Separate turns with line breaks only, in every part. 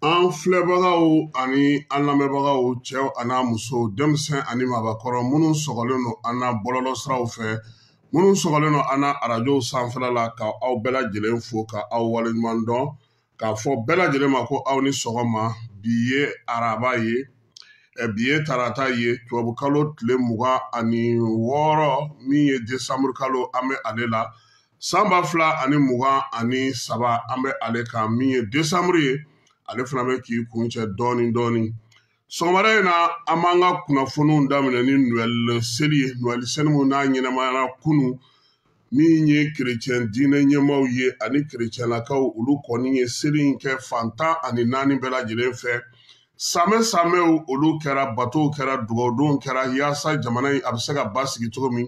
An filɛbagaw ani an lamɛnbagaw, cɛw an'a musow, denmisɛn ani maabakɔrɔ, minnu sɔgɔlen don an na bɔlɔlɔsiraw fɛ, minnu sɔgɔlen don an na arajow sanfɛla la, ka aw bɛɛ lajɛlen fo ka aw waleɲuman dɔn, k'a fɔ bɛɛ lajɛlen ma ko aw ni sɔgɔma. Bi ye araba ye, bi ye tarata ye, tubabukalo tile 26, min ye desanburu kalo, an bɛ ale la san 2023, an bɛ ale kan min ye desanburu ye, ale fana bɛ k'i kuncɛ dɔɔni dɔɔni. Sɔgɔmada in na, an b'an ka kunnafoniw daminɛ ni Noël seli ye, Noël seli min n'a ɲɛnamayara kunun, min ye kerecɛn diinɛ ɲɛmaaw ye ani kerecɛnlakaw, olu kɔni ye seli in kɛ fan 14 bɛɛ lajɛlen fɛ. Samɛ samɛw olu kɛra, batow kɛra, dugawudonw kɛra, yaasa jamana in a bɛ se ka basigi cogo min,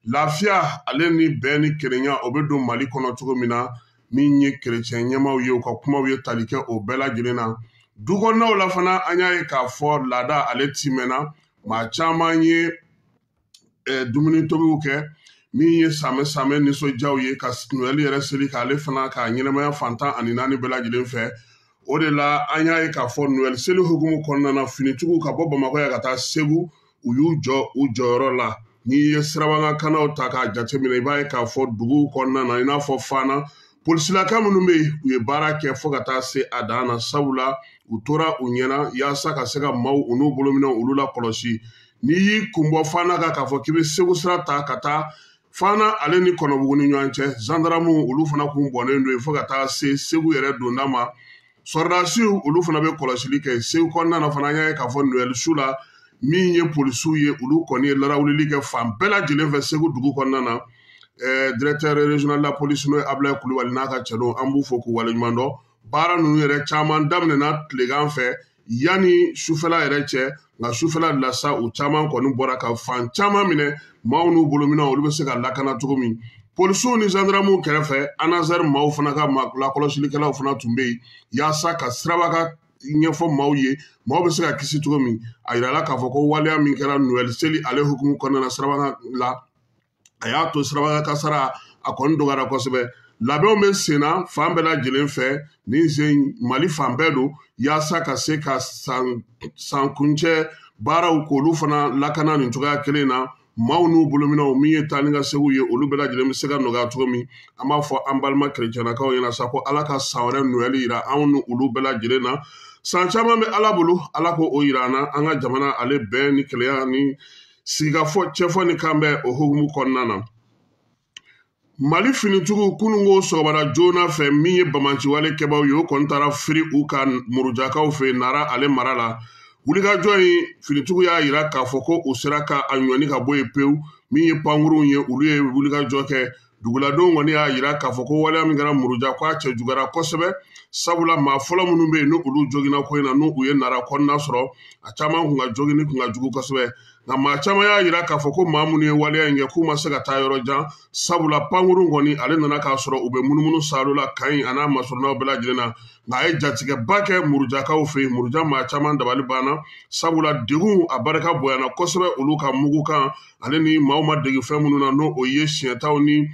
lafiya ale ni bɛn ni kelenya o bɛ don Mali kɔnɔ cogo min na. Min ye kerecɛn ɲɛmaaw ye, u ka kumaw ye tali kɛ o bɛɛ lajɛlen na. Du kɔnɔnaw la fana, an y'a ye k'a fɔ laada ale timɛna, maa caman ye dumuni tobiw kɛ, min ye samɛ samɛ nisɔndiyaw ye, ka Noël yɛrɛ seli k'ale fana k'a ɲɛnamaya fan 14 bɛɛ lajɛlen fɛ. O de la an y'a ye k'a fɔ Noël seli hukumu kɔnɔna na, finitigiw ka bɔ Bamakɔ yan ka taa Segu, u y'u jɔ u jɔyɔrɔ la. N'i ye sirabakannaw ta k'a jateminɛ, i b'a ye k'a fɔ duguw kɔnɔna na, i n'a fɔ Fana, polisilaka minnu bɛ yen, u ye baara kɛ fo ka taa se a dan na, sabula u tora u ɲɛna yaasa ka se ka maaw u n'u bolominɛw olu la kɔlɔsi. N'i y'i kun bɔ Fana kan k'a fɔ k'i bɛ Segu sira ta ka taa Fana ale ni Kɔnɔbugu ni ɲɔgɔn cɛ, zandaramuw olu fana kun bɔnnen don yen fo ka taa se Segu yɛrɛ donda ma. Sɔrɔdasiw olu fana bɛ kɔlɔsili kɛ Segu kɔnɔna na fana. An y'a ye k'a fɔ Noël su la, min ye polisiw ye, olu kɔni ye larawulili kɛ fan bɛɛ lajɛlen fɛ Segu dugu kɔnɔna na. Directeur régional de la police, n'o ye Abulaye Kulubali n'a ka cɛdenw, an b'u fo k'u waleɲuman dɔn. Baara ninnu yɛrɛ caman daminɛna tilegan fɛ yanni sufɛla yɛrɛ cɛ, nka sufɛla de la sa, u caman kɔni bɔra ka fan caman minɛ, maaw n'u bolominɛw olu bɛ se ka lakana cogo min. Polisiw ni zandaramuw kɛrɛfɛ, ANASER maaw fana ka lakɔlɔsilikɛlaw fana tun bɛ yen yaasa ka siraba ka ɲɛfɔ maaw ye, maaw bɛ se ka kisi cogo min. A yirala k'a fɔ ko waleya min kɛra Noël seli ale hukumu kɔnɔna na siraba la, a y'a to siraba kasara a kɔni dɔgɔyara kosɛbɛ. Labɛnw bɛ sen na fan bɛɛ lajɛlen fɛ nin sen, Mali fan bɛɛ don, yaasa ka se ka san kuncɛ baaraw k'olu fana lakana nin cogoya kelen na, maaw n'u bolominɛw, min ye taa ni ka segu ye, olu bɛɛ lajɛlen bɛ se ka nɔgɔya cogo min. An b'a fɔ an balima kerecɛnlakaw ɲɛna sa ko Ala ka san wɛrɛ Noël yira anw ni olu bɛɛ lajɛlen na. San caman bɛ Ala bolo, Ala ko o yira an na, an ka jamana ale bɛn ni kelenya ni sigikafɔ cɛfɔ ni kanbɛn o hukumu kɔnɔna na. Mali finitigiw kununko sɔgɔmada joona fɛ, min ye bamaciwale kɛbaw ye, o kɔni taara firi u ka murujakaw fɛ Nara ale mara la. Wulikajɔ in, finitigiw y'a yira k'a fɔ ko u sera ka a ɲɔni ka bɔ yen pewu. Min ye pankurunw ye, olu ye wulikajɔ kɛ. Duguladenw kɔni y'a yira k'a fɔ ko waleya min kɛra Muruja, k'a cɛ juguyara kosɛbɛ, sabula maa fɔlɔ minnu bɛ yen ni olu joginna ko in na, n'u ye Nara kɔnɔna sɔrɔ, a caman kun ka jogini kun ka jugu kosɛbɛ. Nka maa caman y'a yira k'a fɔ ko maa minnu ye waleya in kɛ k'u ma se ka taa yɔrɔ jan, sabula pankurun kɔni ale nana k'a sɔrɔ u bɛ munumunu saalo la kan in a n'a masurunnaw bɛɛ lajɛlen na. Nka a ye jatigɛba kɛ murujakaw fɛ yen. Muruja maa caman dabali banna, sabula degun a barika bonyana kosɛbɛ olu ka mugu kan, ale ni maaw ma dege fɛn minnu na, n'o o ye siɲɛtaw ni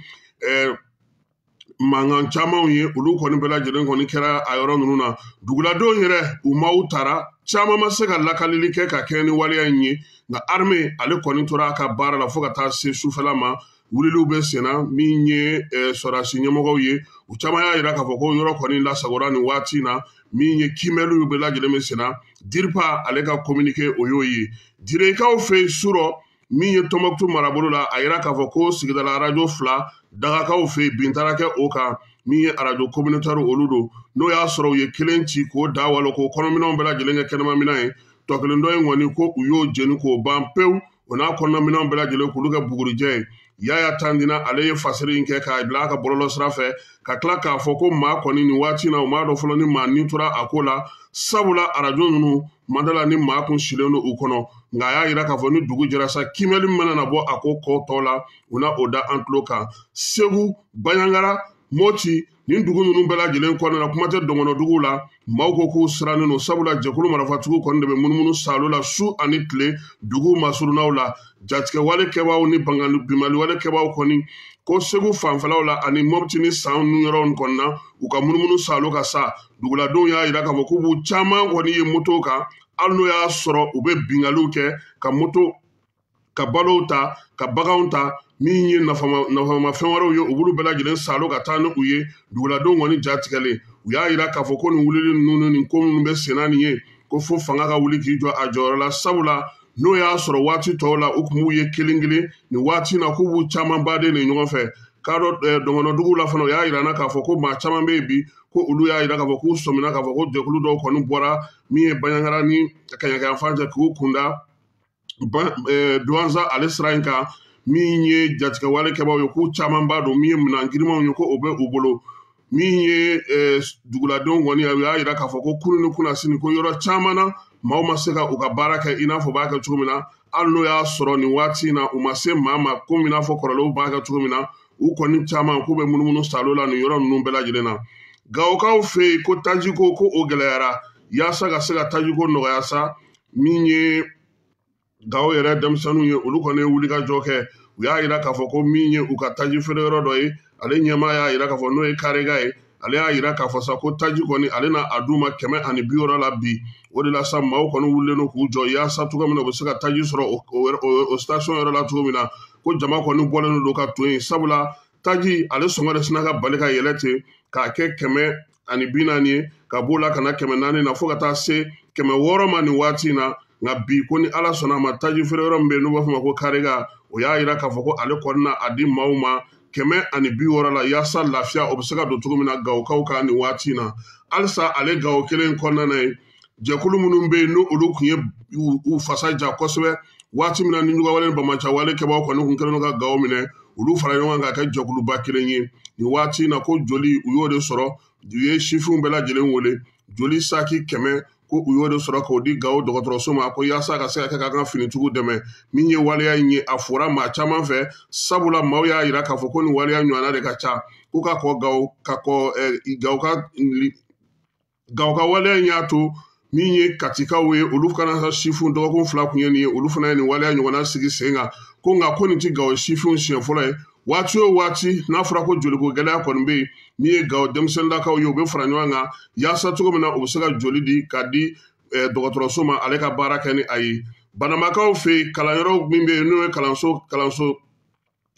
mankan camanw ye. Olu kɔni bɛɛ lajɛlen kɔni kɛra a yɔrɔ ninnu na. Duguladenw yɛrɛ u maaw taara, caman ma se ka lakalili kɛ ka kɛɲɛ ni waleya in ye. Nka armée ale kɔni tora a ka baara la fo ka taa se sufɛla ma. Wuliliw bɛ senna. Min ye sɔrɔdasi ɲɛmɔgɔw ye, u caman y'a yira k'a fɔ ko yɔrɔ kɔni lasagora nin waati in na. Min ye kiimɛliw bɛɛ lajɛlen bɛ senna. DIRPA ale ka communiqué o y'o ye. Direkaw fɛ yen surɔ, min ye Tɔnbɔkutu marabolo la, a yira k'a fɔ ko sigidala arajo 2 dagakaw fɛ yen, bin taara kɛ o kan. Min ye arajo communautaire olu don, n'o y'a sɔrɔ u ye kelen ci k'o da walo k'o kɔnɔminɛnw bɛɛ lajɛlen kɛ kɛnɛmaminɛn ye. Tɔ kelen dɔ in kɔni ko u y'o jeni k'o ban pewu, o n'a kɔnɔnaminɛnw bɛɛ lajɛlen k'olu kɛ bugurijɛ ye. Yaya Tandina ale ye fasiri in kɛ k'a bila a ka bɔlɔlɔ sira fɛ, ka tila k'a fɔ ko maa kɔni nin waati in na u m'a dɔn fɔlɔ ni maa ni tora a ko la, sabula arajo ninnu mandala ni maa kun silen don u kɔnɔ. Nka a y'a yira k'a fɔ ni dugu jɛra sa, kiimɛli min mana na bɔ a ko kɔ tɔ la, u na o da an tulo kan. Segu, Banjagara, Moti, nin dugu ninnu bɛɛ lajɛlen kɔnɔna na, kuma tɛ dɔngɔnɔduguw la, maaw ko k'u sirannen don, sabula jɛkulu marifatigiw kɔni de bɛ munumunu saalo la su ani tile duguw masurunnaw la. Jatigɛwale kɛbaaw ni binkanniwale kɛbaaw kɔni ko Segu fanfɛlaw la ani Mɔpiti ni San ninnu yɔrɔw kɔni na, u ka munumunu saalo ka sa. Duguladenw y'a yira k'a fɔ k'u b'u caman kɔni ye motow kan, hali n'o y'a sɔrɔ u bɛ binkanniw kɛ ka moto, ka balow ta, ka baganw ta, min ye nafamafɛn wɛrɛw ye, u b'olu bɛɛ lajɛlen saalo ka taa ni u ye. Duguladenw kɔni ja tigɛlen, u y'a yira k'a fɔ ko nin wulili ninnu ni nin ko minnu bɛ senna nin ye, ko fo fanga ka wuli k'i jɔ a jɔyɔrɔ la, sabula n'o y'a sɔrɔ waati tɔw la u tun b'u ye kelen kelen, nin waati in na k'u b'u caman baden de ɲɔgɔn fɛ. K'a dɔn dɔngɔnɔduguw la fana, u y'a yira n na k'a fɔ ko maa caman bɛ yen bi, ko olu y'a yira k'a fɔ k'u sɔmina k'a fɔ ko jɛkulu dɔw kɔni bɔra min ye Banjagara ni Kaɲaka cɛ k'u kunda Duwanza ale sira in kan, min ye jatigɛwale kɛbaaw ye, k'u caman b'a dɔn min ye minɛn girimanw ye, ko o bɛ u bolo. Min ye duguladenw kɔni ye, u y'a yira k'a fɔ ko kunun ni kunnasini ko yɔrɔ caman na maaw ma se ka u ka baara kɛ i n'a fɔ u b'a kɛ cogo min na, hali n'o y'a sɔrɔ nin waati in na u ma se maa ma komi i n'a fɔ kɔrɔlenw b'a kɛ cogo min na. U kɔni caman k'u bɛ munumunu salo la nin yɔrɔ ninnu bɛɛ lajɛlen na. Gawokaw fɛ yen ko tajiko ko o gɛlɛyara, yaasa ka se ka tajiko nɔgɔya sa, min ye Gawo yɛrɛ denmisɛnninw ye, olu kɔni ye wulikajɔ kɛ. U y'a yira k'a fɔ ko min ye u ka taji feere yɔrɔ dɔ ye, ale ɲɛmaa y'a yira k'a fɔ n'o ye Karega ye, ale y'a yira k'a fɔ sa ko taji kɔni ale na a d'u ma 160 la bi. O de la sa maaw kɔni wulilen don k'u jɔ yaasa cogo min na u bɛ se ka taji sɔrɔ o station yɔrɔ la cogo min na. Ko jama kɔni bɔlen don ka to yen, sabula taji ale sɔngɔ de sina ka bali ka yɛlɛ ten k'a kɛ 140 ye, ka b'o la ka na 400 na fo ka taa se 600 ma nin waati in na. Nka bi ko ni Ala sɔnna a ma, taji feere yɔrɔ min bɛ yen n'u b'a fɔ o ma ko Karega, o y'a yira k'a fɔ ko ale kɔni na a di maaw ma 160 la, yaasa lafiya o bɛ se ka don cogo min na Gawokaw kan nin waati in na. Halisa ale Gawo kelen kɔnɔna na yen, jɛkulu minnu bɛ yen n'olu tun ye u fasa ja kosɛbɛ waati min na ni ɲugawale ni bamacawale kɛbaaw kɔni tun kɛlen don ka Gawo minɛ, olu fara ɲɔgɔn kan ka kɛ jɛkuluba kelen ye nin waati in na. Ko joli u y'o de sɔrɔ, u ye sifinw bɛɛ lajɛlen wele, joli saki 100 ko u y'o de sɔrɔ k'o di Gawo dɔgɔtɔrɔso ma, ko yaasa ka se ka kɛ k'an ka finitigiw dɛmɛ. Min ye waleya in ye, a fɔra maa caman fɛ, sabula maaw y'a yira k'a fɔ ko nin waleya ɲɔgɔnna de ka ca, ko ka kɔ Gawo, ka kɔ, Gawo ka, Gawo ka waleya in y'a to min ye Katikaw ye, olu kana sa sifinw dɔgɔkun 2 kun ye nin ye, olu fana ye nin waleya ɲɔgɔnna sigi sen kan. Ko nka ko nin ti Gawo sifinw siɲɛ fɔlɔ ye. Waati o waati n'a fɔra ko joliko gɛlɛya kɔni bɛ yen, min ye Gawo denmisɛnninlakaw ye, u bɛ fara ɲɔgɔn kan yaasa cogo min na u bɛ se ka joli di ka di dɔgɔtɔrɔso ma, ale ka baara kɛ ni a ye. Banamakaw fɛ yen, kalanyɔrɔ min bɛ yen n'o ye kalanso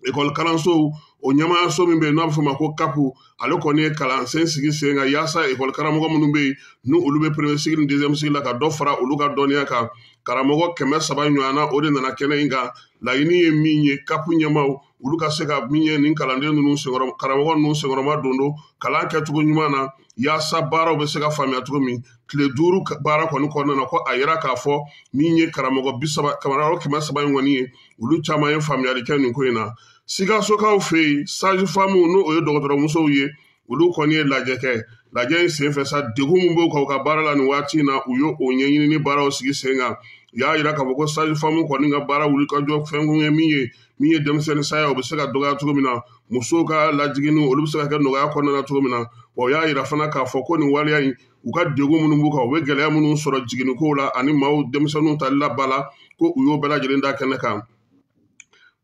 ekɔli kalansow, o ɲɛmaayaso min bɛ yen n'a bɛ f'o ma ko kapu, ale kɔni ye kalansen sigi sen kan yaasa ekɔli karamɔgɔ minnu bɛ yen n'u olu bɛ premier cycle ni deuxième cycle la, ka dɔ fara olu ka dɔnniya kan. Karamɔgɔ 300 ɲɔgɔnna o de nana kɛnɛ in kan. Laɲini ye min ye, kapu ɲɛmaaw olu ka se ka min ye nin kalanden ninnu senkɔrɔ, karamɔgɔ ninnu senkɔrɔma don don kalan kɛcogo ɲuman na, yaasa baaraw bɛ se ka faamuya cogo min. Tile 5 baara kɔni kɔnɔna na, ko a yira k'a fɔ min ye karamɔgɔ bi saba, karamɔgɔ 300 in kɔni ye, olu caman ye faamuyali kɛ nin ko in na. Sikasokaw fɛ yen, sage-femme n'o o ye dɔgɔtɔrɔmusow ye, olu kɔni ye lajɛ kɛ. Lajɛ in senfɛ sa, degun min b'u kan u ka baara la nin waati in na, u y'o ɲɛɲinini baaraw sigi sen kan. U y'a yira k'a fɔ ko sage-femme kɔni ka baara wuli ka jɔ fɛn kun ye min ye denmisɛnnin saya, o bɛ se ka dɔgɔya cogo min na, musow ka lajiginni, olu bɛ se ka kɛ nɔgɔya kɔnɔna na cogo min na. Wa u y'a yira fana k'a fɔ ko nin waleya in, u ka degun minnu b'u kan, u bɛ gɛlɛya minnu sɔrɔ jiginnikow la ani maaw denmisɛnninw tali la ba la, ko u y'o bɛɛ lajɛlen da kɛnɛ kan.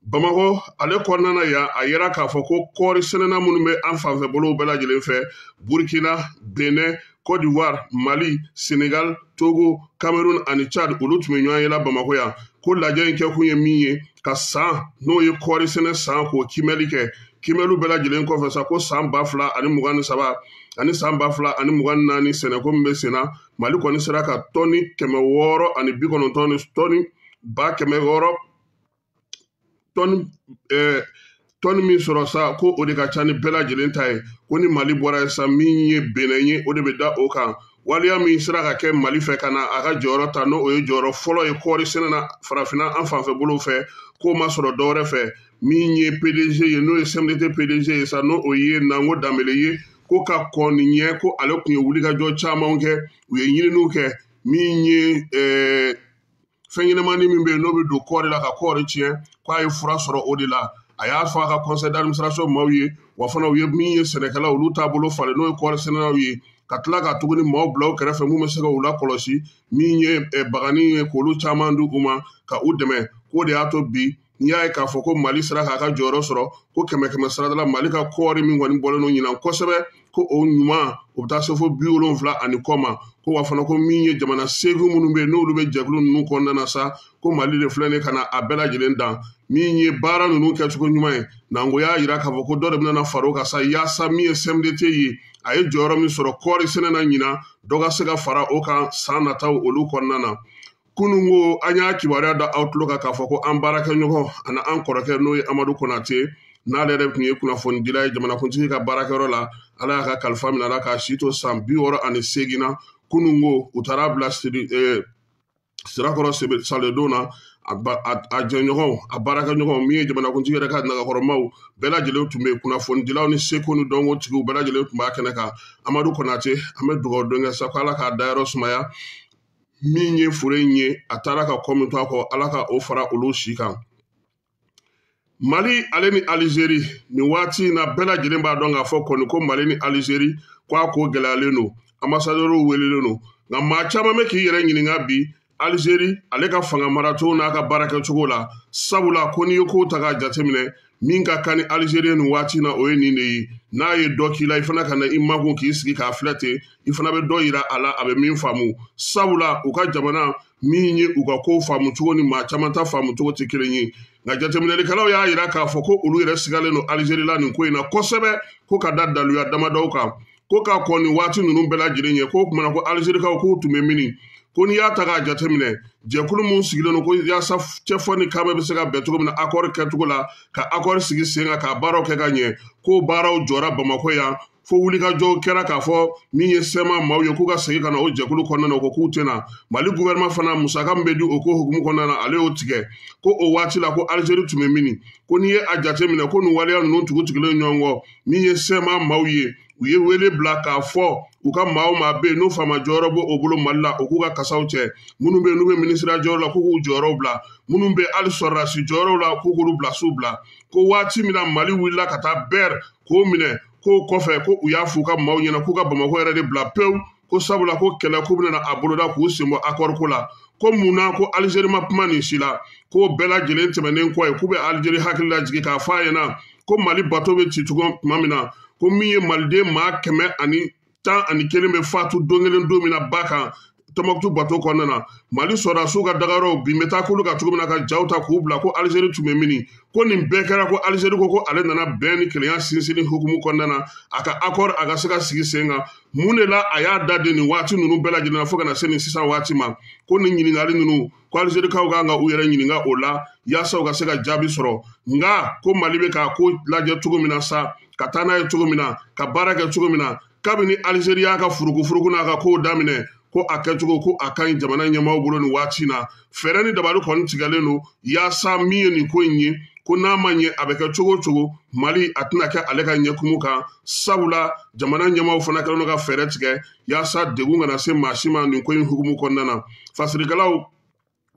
Bamakɔ ale kɔnɔna na yan, a yira k'a fɔ ko kɔɔri sɛnɛna minnu bɛ an fanfɛ bolow bɛɛ lajɛlen fɛ, Burkina, Benin, Côte d'Ivoire, Mali, Sénégal, Togo, Cameroun ani Tchad, olu tun bɛ ɲɔgɔn ye la Bamakɔ yan. Ko lajɛ in kɛkun ye min ye, ka san n'o ye kɔɔri sɛnɛ san, k'o kiimɛli kɛ. Kiimɛliw bɛɛ lajɛlen kɔfɛ sa, ko san 2023 ani san 2024 sɛnɛko min bɛ sen na, Mali kɔni sera ka tɔni 690 ni tɔni ba kɛmɛ wɔɔrɔ tɔni min sɔrɔ sa, ko o de ka ca ni bɛɛ lajɛlen ta ye. Ko ni Mali bɔra yen sa, min ye Benin ye, o de bɛ da o kan. Waleya min sera ka kɛ Mali fɛ ka na a ka jɔyɔrɔ ta, n'o o ye jɔyɔrɔ fɔlɔ ye kɔɔri sɛnɛ na farafinna an fanfɛ bolo fɛ, k'o ma sɔrɔ dɔwɛrɛ fɛ. Min ye PDG ye, n'o ye CMDT PDG ye sa, n'o o ye Nango Danbele ye, ko ka kɔn nin ɲɛ, ko ale tun ye wulikajɔ caman kɛ, u ye ɲininiw kɛ. Min ye fɛn ɲɛnɛmani min bɛ yen n'o bɛ don kɔɔri la ka kɔɔri tiɲɛ, k'a ye fura sɔrɔ o de la. A y'a fɔ a ka conseil d'administration maaw ye, wa fana u ye min ye sɛnɛkɛlaw olu taabolo falen, n'o ye kɔɔri sɛnɛlaw ye, ka tila ka tuguni maaw bila u kɛrɛfɛ mun bɛ se ka u lakɔlɔsi, min ye bagani ye, k'olu caman di u ma ka u dɛmɛ. K'o de y'a to bi n'i y'a ye k'a fɔ ko Mali sera k'a ka jɔyɔrɔ sɔrɔ, ko kɛmɛ kɛmɛ sarada la, Mali ka kɔɔri min kɔni bɔlen don ɲinan kosɛbɛ, ko o ɲuman o bɛ taa se fo 70 ani kɔ ma. Ko wa fana, ko min ye jamana seegin minnu bɛ yen n'olu bɛ jɛkulu ninnu kɔnɔna na sa, ko Mali de filɛ nin ka na a bɛɛ lajɛlen dan. Min ye baara ninnu kɛcogo ɲuman ye, Nango y'a yira k'a fɔ ko dɔ de bɛna fara o kan sa, yaasa min ye CMDT ye, a ye jɔyɔrɔ min sɔrɔ kɔɔri sɛnɛ na ɲinan, dɔ ka se ka fara o kan san nataw olu kɔnɔna na. Kunun ko an y'a kibaruya da aw tulo kan k'a fɔ ko an baarakɛɲɔgɔn ani an kɔrɔkɛ, n'o ye Amadu Konate, n'ale yɛrɛ tun ye kunnafonidila ye jamanakuntigi ka baarakɛyɔrɔ la, Ala y'a ka kalifa minɛ, Ala k'a si to san 68 na. Kunun ko u taara bila Sirakɔrɔ saledon na, a jɛɲɔgɔnw, a baarakɛɲɔgɔnw, min ye jamanakuntigi yɛrɛ ka nagakɔrɔmaw bɛɛ lajɛlen tun bɛ yen, kunnafonidilaw ni seko ni dɔnko tigiw bɛɛ lajɛlen tun b'a kɛnɛ kan. Amadu Konate, an bɛ dugawu don kɛ sa ko Ala k'a dayɔrɔ sumaya. Min ye foro in ye, a taara ka kɔ min to a kɔ, Ala ka o fara olu si kan. Mali ale ni Alizeri, nin waati in na, bɛɛ lajɛlen b'a dɔn k'a fɔ kɔni ko Mali ni Alizeri, ko a ko gɛlɛyalen don, ambassadeurs welelen don. Nka maa caman bɛ k'i yɛrɛ ɲininka bi Alizeri ale ka fanga maracogo n'a ka baara kɛcogo la, sabula ko n'i ye kow ta k'a jateminɛ, min ka kan ni Alizeri nin waati in na, o ye nin de ye: n'a ye dɔ k'i la, i fana ka na i makun k'i sigi k'a filɛ ten, i fana bɛ dɔ yira a la a bɛ min faamu, sabula u ka jamana min ye, u ka kow faamu cogo ni maa caman ta faamu cogo tɛ kelen ye. Nka jateminɛlikɛlaw y'a yira k'a fɔ ko olu yɛrɛ sigalen don Alizeri la nin ko in na kosɛbɛ, ko ka da daluya damadɔw kan, ko ka kɔn nin waati ninnu bɛɛ lajɛlen ye, ko o kumana ko Alizerikaw k'u tun bɛ mini. Ko n'i y'a ta k'a jateminɛ, jɛkulu mun sigilen don ko yaasa cɛfɔ ni kanbɛ bɛ se ka bɛn cogo min na accord kɛcogo la, ka accord sigi sen kan, ka baaraw kɛ ka ɲɛ, k'o baaraw jɔra Bamakɔ yan, fo wulikajɔw kɛra k'a fɔ min ye CMA maaw ye k'u ka segin ka na o jɛkulu kɔnɔna na, o ko k'u tɛna. Mali gouvernement fana, musaka min bɛ di o ko hukumu kɔnɔna na, ale y'o tigɛ. Ko o waati la, ko Alizeri tun bɛ mini? Ko n'i ye a jateminɛ, ko nin waleya ninnu tugu tugulen ɲɔgɔn kɔ, min ye CMA maaw ye, u ye wele bila k'a fɔ u ka maa o maa bɛ yen n'o faama jɔyɔrɔ b'o o bolo Mali la, o k'u ka kasaw cɛ. Minnu bɛ yen n'u bɛ minisiriya jɔyɔrɔ la, k'u k'u jɔyɔrɔw bila. Minnu bɛ hali sɔrɔdasi jɔyɔrɔw la, k'u k'olu bilasiw bila. Ko waati min na Mali wulila ka taa bɛr k'o minɛ, k'o kɔfɛ ko u y'a f'u ka maaw ɲɛna k'u ka Bamakɔ yɛrɛ de bila pewu, ko sabula ko kɛlɛ k'u bɛna a boloda k'u sen bɔ accord ko la. Ko mun na ko Alizeri ma kuma nin si la? K'o bɛɛ lajɛlen tɛmɛnen kɔ ye, k'u bɛ Alizeri hakili lajigin k'a fɔ a ɲɛna ko Mali bato bɛ ci cogo tuma min na, ko min ye maliden maa 111 bɛ fatu don kelen don min na ba kan Tɔnbɔkutu bato kɔnɔna na, Mali sɔrɔdasiw ka dagayɔrɔw bin bɛ taa k'olu ka cogo min na ka jaw ta k'u bila, ko Alizeri tun bɛ mini? Ko nin bɛɛ kɛra, ko Alizeri ko ko ale nana bɛn ni kelenya sinsinni hukumu kɔnɔna na, a ka accord a ka se ka sigi sen kan. Mun de la a y'a da den nin waati ninnu bɛɛ lajɛlen na fo ka na se nin sisan waati ma? Ko nin ɲininkali ninnu, ko Alizerikaw kan ka u yɛrɛ ɲininka o la yaasa u ka se ka jaabi sɔrɔ. Nka ko Mali bɛ k'a ko lajɛ cogo min na sa, ka taa n'a ye cogo min na, ka baara kɛ cogo min na, kabini Alizeri y'a ka furukufuruku n'a ka kow daminɛ, ko a kɛcogo ko a ka ɲi jamana ɲɛmaaw bolo nin waati in na. Fɛɛrɛ ni dabali kɔni tigɛlen don yaasa min ye nin ko in ye, ko n'a ma ɲɛ a bɛ kɛ cogo o cogo, Mali a tɛna kɛ ale ka ɲɛkumu kan, sabula jamana ɲɛmaaw fana kɛlen don ka fɛɛrɛ tigɛ yaasa degun kana se maa si ma nin ko in hukumu kɔnɔna na. Fasirikɛlaw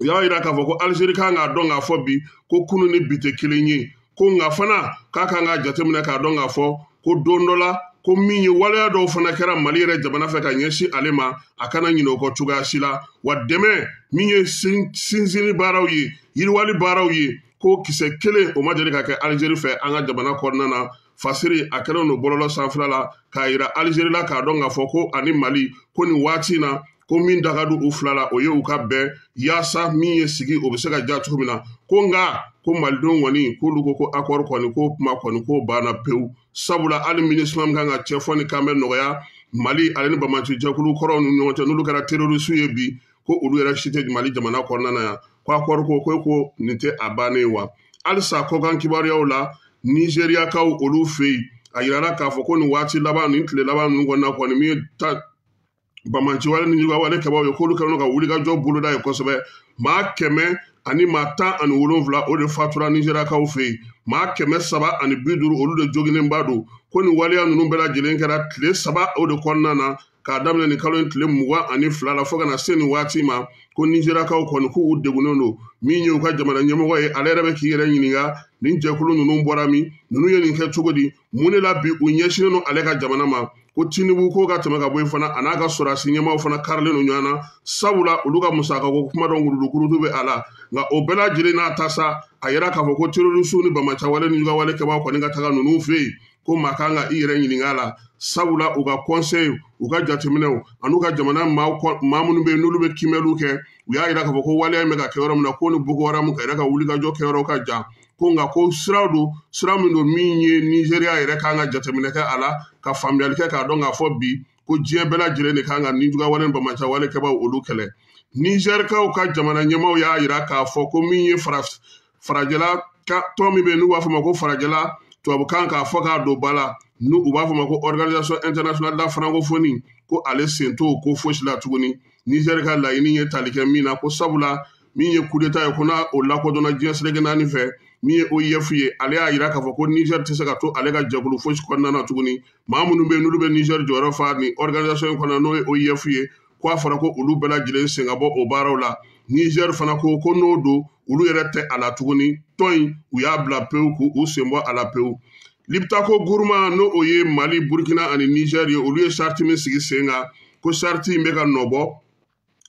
U y'a yira k'a fɔ ko Algérie kan k'a dɔn k'a fɔ bi ko kunun ni bi tɛ kelen ye, ko nka fana k'a kan k'a jateminɛ k'a dɔn k'a fɔ ko don dɔ la ko min ye waleya dɔw fana kɛra Mali yɛrɛ jamana fɛ ka ɲɛsin ale ma, a kana ɲinɛ o kɔ cogoya si la. Wa dɛmɛ min ye sinsinni baaraw ye, yiriwali baaraw ye, ko kisɛ kelen o ma deli ka kɛ Algérie fɛ an ka jamana kɔnɔna na. Fasiri a kɛlen don bɔlɔlɔ sanfɛla la k'a yira Algérie la k'a dɔn k'a fɔ ko ani Mali ko nin waati in na ko min da ka di u fila la o ye u ka bɛn, yaasa min ye sigi o bɛ se ka diya cogo min na. Ko nka ko malidenw kɔni k'olu ko ko accord kɔni ko kuma kɔni k'o banna pewu, sabula hali MINUSMA min kan ka cɛfɔ ni kan bɛ nɔgɔya Mali ale ni banbaanci jɛkulu kɔrɔw ni ɲɔgɔn cɛ, n'olu kɛra terroriste ye bi, ko olu yɛrɛ si tɛ Mali jamana kɔnɔna na yan, ko accord ko nin tɛ a bannen ye wa. Halisa kɔkan kibaruyaw la, Nizeriyakaw olu fɛ yen, a yirala k'a fɔ ko nin waati laban nin tile laban ninnu kɔnɔna kɔni min ye ta banbaanci wale ni juguya wale kɛbaaw ye, k'olu kɛlen don ka wulikajɔ boloda ye kosɛbɛ. Maa 117 o de fatura Nizeriyakaw fɛ yen, maa 350 olu de joginenba don. Ko nin waleya ninnu bɛɛ lajɛlen kɛra tile 3 o de kɔnɔna na, k'a daminɛ nin kalo in tile 22 la fo ka na se nin waati ma, ko Nizeriyakaw kɔni k'u degunnen don. Min ye u ka jamana ɲɛmɔgɔ ye, ale yɛrɛ bɛ k'i yɛrɛ ɲininka nin jɛkulu ninnu bɔra min, ninnu ye nin kɛ cogo di, mun de la bi u ɲɛsinnen don ale ka jamana ma. Ko Tinubu ko ka tɛmɛ ka bɔ yen fana, a n'a ka sɔrɔdasi ɲɛmaaw fana karilen don ɲɔgɔn na, sabula olu ka musakako kuma dɔn wurudukurudu bɛ a la. Nka o bɛɛ lajɛlen n'a ta sa, a yira k'a fɔ ko terrorisiw ni banbaanciwale ni jugawale kɛbaaw kɔni ka taga ninnu fɛ yen, ko maa kan ka i yɛrɛ ɲininka a la, sabula u ka conseil, u ka jateminɛw an'u ka jamana maa minnu bɛ yen n'olu bɛ kiimɛliw kɛ, u y'a yira k'a fɔ ko waleya in bɛ ka kɛ yɔrɔ min na, ko ni Boko Haram ka yɛrɛ ka wulikajɔ kɛyɔrɔ ka jan, ko nka ko sira don, sira min don min ye Nizeriya yɛrɛ kan ka jateminɛ kɛ a la, ka faamuyali kɛ k'a dɔn k'a fɔ bi ko diɲɛ bɛɛ lajɛlen de kan ka nijuguya wale ni banbaanci wale kɛbaaw olu kɛlɛ. Nizɛrikaw ka jamana ɲɛmaaw y'a yira k'a fɔ ko min ye farajɛla tɔn min bɛ yen n'u b'a fɔ ma ko farajɛla tubabukan k'a fɔ k'a don ba la, n'u u b'a fɔ ma ko Organisation internationale de la francophonie, ko ale sen t'o ko fosi la tuguni. Nizɛri ka laɲini ye tali kɛ min na, ko sabula min ye coup d'état ye, ko n'a o lakodɔnna diɲɛ seleke naani fɛ, min ye OIF ye, ale y'a yira k'a fɔ ko Nizɛri tɛ se ka to ale ka jɛkulu fosi kɔnɔna na tuguni. Maa minnu bɛ yen n'olu bɛ Nizɛri jɔyɔrɔ fa ni organisation in kɔnɔna n'o ye OIF ye, ko a fɔra ko olu bɛɛ lajɛlen sen ka bɔ o baaraw la. Nizɛri fana ko ko n'o don olu yɛrɛ tɛ a la tuguni, tɔn in u y'a bila pewu k'u sen bɔ a la pewu. Liptako Gourma n'o o ye Mali, Burkina ani Nizɛri ye, olu ye sariti min sigi sen kan, ko sariti in bɛ ka nɔ bɔ,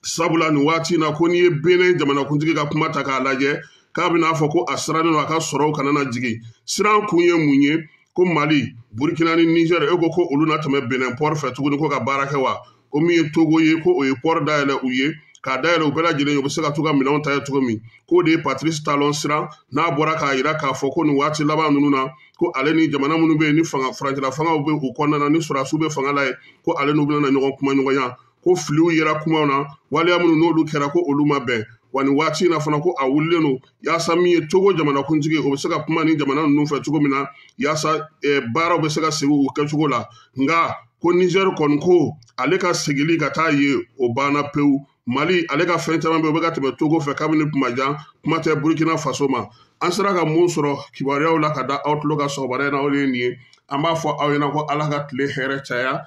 sabula nin waati in na ko n'i ye Benin jamanakuntigi ka kuma ta k'a lajɛ, k'a bɛna fɔ ko a sirannen don a ka sɔrɔw kana na jigin. Siran kun ye mun ye? Ko Mali, Burkina ni Nizɛri, e ko ko olu na tɛmɛ Benin port fɛ tuguni ko ka baara kɛ wa? Ko min ye Togo ye, ko o ye port dayɛlɛ u ye, k'a dayɛlɛ u bɛɛ lajɛlen ye, u bɛ se ka t'u ka minɛnw ta yen cogo min. K'o de ye Patrice Talon siran n'a bɔra k'a yira k'a fɔ ko nin waati laban ninnu na, ko ale ni jamana minnu bɛ yen ni fanga furancɛla fangaw bɛ u kɔnɔna na, ni sɔrɔdasiw bɛ fanga la yen, ko ale n'u bɛna ɲɔgɔn kuma ɲɔgɔnya, ko filiw yera kumaw na, waleya minnu n'olu kɛra ko olu ma bɛn. Wa nin waati in na fana ko a wulilen don yaasa min ye Togo jamanakuntigi o bɛ se ka kuma ni jamana ninnu fɛ cogo min na, yaasa baaraw bɛ se ka segin u kɛcogo la. Nka ko Nizɛri kɔni ko ale ka segili ka taa yen o banna pewu. Mali ale ka fɛn caman bɛ yen o bɛ ka tɛmɛ Togo fɛ kabini kuma jan, kuma tɛ Burkina Faso ma. An sera ka mun sɔrɔ kibaruyaw la ka da aw tulo kan sɔgɔmada in na, o de ye nin ye. An b'a fɔ aw ɲɛna ko Ala ka tile hɛrɛ caya,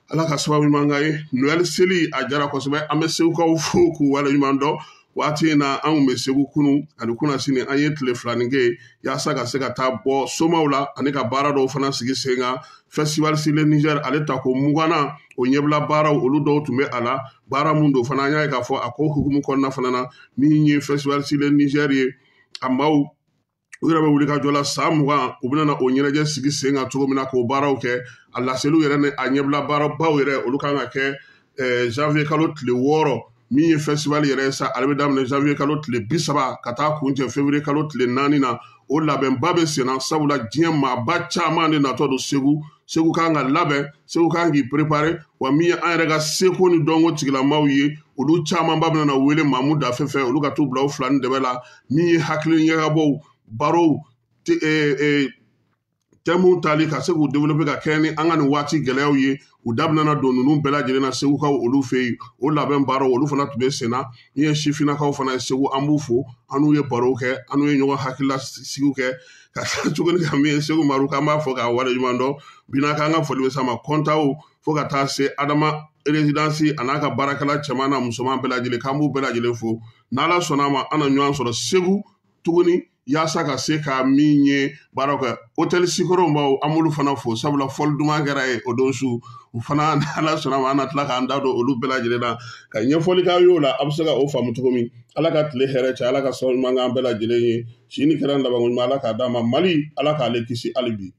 Ala ka sababu ɲuman k'an ye. Noël seli a jara kosɛbɛ, an bɛ Segukaw fo k'u waleɲuman dɔn. Waati in na an kun bɛ Segu kunu ani kunasini, an ye tile filanin kɛ yen yaasa ka se ka taa bɔ somaw la ani ka baara dɔw fana sigi sen kan. Festival sur le Niger ale tako 20nan o ɲɛbila baaraw olu dɔw tun bɛ a la. Baara mun don fana, an y'a ye k'a fɔ a ko hukumu kɔnɔna fana na, min ye Festival sur le Niger ye, a maaw u yɛrɛ bɛ wuli ka jɔ la san 20, u bɛna o ɲɛnajɛ sigi sen kan cogo min na k'o baaraw kɛ. A laseliw yɛrɛ ni a ɲɛbila baarabaw yɛrɛ olu kan ka kɛ janvier kalo tile 6. Min ye festival yɛrɛ ye sa, ale bɛ daminɛ janvier kalo tile 30 ka taa kuncɛ février kalo tile 4 na. O labɛnba bɛ sen na, sabula diɲɛ maaba caman de natɔ don Segu. Segu kan ka labɛn, Segu kan k'i préparer. Wa min ye an yɛrɛ ka seko ni dɔnko tigilamaw ye, olu camanba bɛna na wele Mamu Dafe fɛ, olu ka t'u bila u fila ni dɛbɛ la. Min ye hakili ɲagabɔw, barow, Thèmes tali ka se k'u développer ka kɛɲɛ ni an ka nin waati gɛlɛyaw ye, u daminɛna don ninnu bɛɛ lajɛlen na Segukaw olu fɛ yen. O labɛn baaraw olu fana tun bɛ sen na. Min ye sifinnakaw fana ye Segu, an b'u fo, an n'u ye barow kɛ, an n'u ye ɲɔgɔn hakilila sigiw kɛ ka taa tuguni ka min ye Segu Maru, k'an b'a fɔ k'a waleɲuman dɔn. Bina k'an ka foli bɛ s'a ma kɔntaw fo ka taa se Adama résidence a n'a ka baarakɛla cɛman n'a musoman bɛɛ lajɛlen, k'an b'u bɛɛ lajɛlen fo. N'Ala sɔnna a ma, an na ɲɔgɔn sɔrɔ Segu tuguni yaasa ka se ka min ye baaraw kɛ. Hôtel Sikoro baw, an b'olu fana fo, sabula fɔli duman kɛra yen o don su. U fana, n'Ala sɔnna ma, an na tila k'an da don olu bɛɛ lajɛlen na ka ɲɛfɔli k'aw y'o la, a bɛ se ka o faamu cogo min. Ala ka tile hɛrɛ cɛ, Ala ka sababu ɲuman k'an bɛɛ lajɛlen ye. Si ni kɛra labanko ɲuman, Ala k'a d'an ma. Mali, Ala k'ale kisi hali bi.